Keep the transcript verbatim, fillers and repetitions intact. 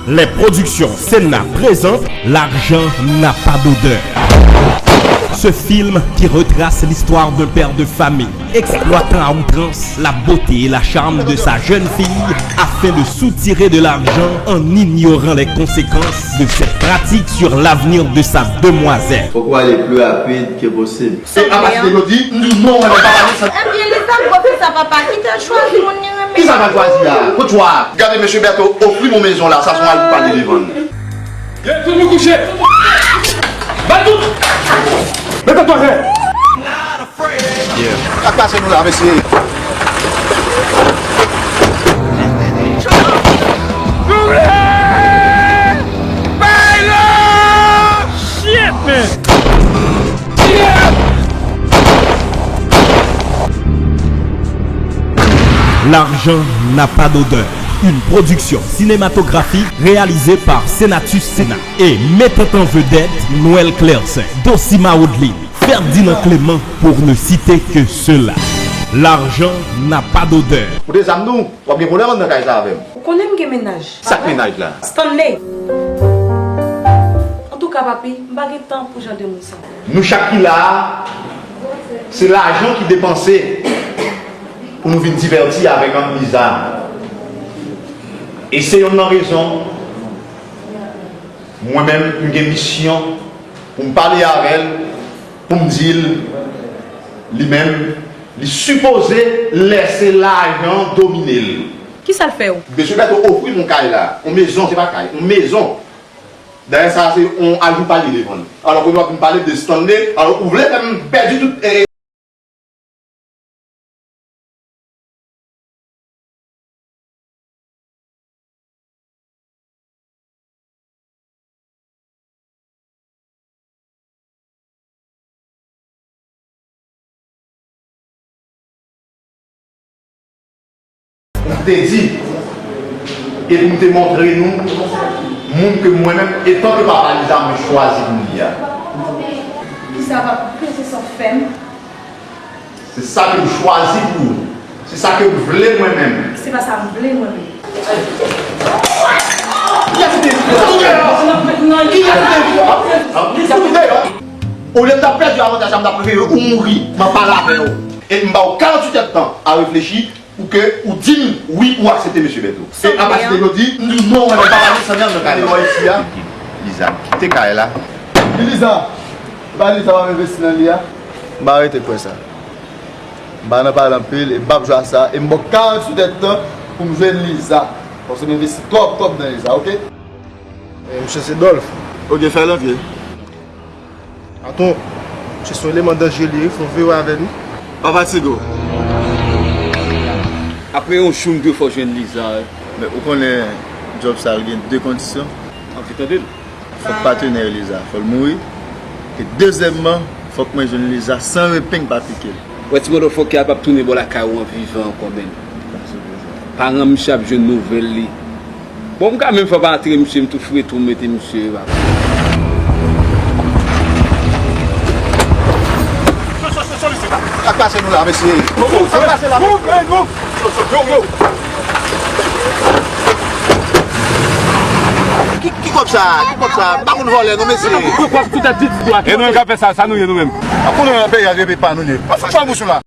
Les productions Senna présentent L'argent n'a pas d'odeur. Ce film qui retrace l'histoire d'un père de famille exploitant à outrance la beauté et la charme de sa jeune fille afin de soutirer de l'argent en ignorant les conséquences de cette pratique sur l'avenir de sa demoiselle. Fòk ou ale pli rapid ke posib. Se kapasite yo di, m di non, mwen pa pale sa. Ebyen, Lisa, gwo fi sa, papa, kite l chwazi moun li renmen. Kisa l pral chwazi a? Kot chwa? Gade, mesye Berto ofri m yon mezon la, sa se yon al pou pale devan l. Leve tout moun kouche! Bat tout! Mete twa fè! Sa k pase nou la, mesye? Shit, man! L'argent n'a pas d'odeur. Une production cinématographique réalisée par Senatus Sénat et mettant en vedette Noël Clercin, Dosima Odlin, Ferdinand Clément, pour ne citer que ceux-là. L'argent n'a pas d'odeur. Ou te zam nou, w ap gen pwoblèm anndan kay sa avè m. Ou konnen m gen mennaj. Sa k mennaj la? Stanley. Antouka, papi, m pa gen tan pou jan de moun sa. Nou chak ki la a, se lajan ki depanse pou nou vin divèti avèk Aunt Liza. E se yonn nan rezon, mwen menm, m gen misyon pou m pale avè l, pou m di l, li menm, li sipoze lèse lajan domine l. Kisa l fè w? Mesye Berto ofri m yon kay la, yon mezon, se pa kay, yon mezon. Dayè sa se yon ajou pale devan l. Alò kounye w ap vin pale de Stanley, alò ou vle fè m pèdi tout. Pou m te di, e pou m te montre nou, moun ke mwen menm, etanke papa Liza, mwen chwazi pou m li a. Liza va peze san fè m. Se sa ke m chwazi pou ou. Se sa ke m vle mwen menm. Se pa sa m vle mwen menm. Kiyès ou te di pou sa? Kiyès ou te di pou sa? Kiyès ou te di pou sa? Olye m t ap pèdi avantaj sa, m t ap prefere ou mouri. M ap pale avè w. E m ba w karanntuit èdtan a reflechi pou ke ou di m wi ou aksepte mesye Berto. E apati de jodi, m di w non, mwen menm papa Liza nan kay la. Liza, kite kay la. Liza, pa Liza pa m envesti nan li a. M pa rete kwè sa. M pa nan pale anpil e m p ap jwe a sa e m ba w karanntuit èdtan pou m jwenn Liza. Paske m envesti twòp twòp nan Liza, oke? E, misye se Dolph. Oke, fè l antre. Patwon, misye se yon eleman danjere li ye wi, fò w veye w avè l wi. Pa fatige w. Apre yon jou m dwe fè w jwenn Liza wi. Men ou konnen djòb sa l gen de kondisyon. Antre tande l. Fòk patenè Liza, fò l mouri. E dezyèmman, fòk mwen jwenn Liza san repeng pa pike l. Wè ti mòdòfòkè a p ap tounen bò lakay ou an vivan ankò menm. Paran misye ap jwenn nouvèl li. Bon, m ka menm fè pa antre misye, m tou fouye twou m mete misye, papa. Sa k pase nou la, mesye? Sa k pase la? Ki, ki kòb sa? Ki kòb sa? M pa konn vòlè non, mesye. E nou menm k ap fè sa, sa nou ye nou menm. Ap konnen nan peyi a, se peyi pa nou ye. Ap fout fè bouch nou la.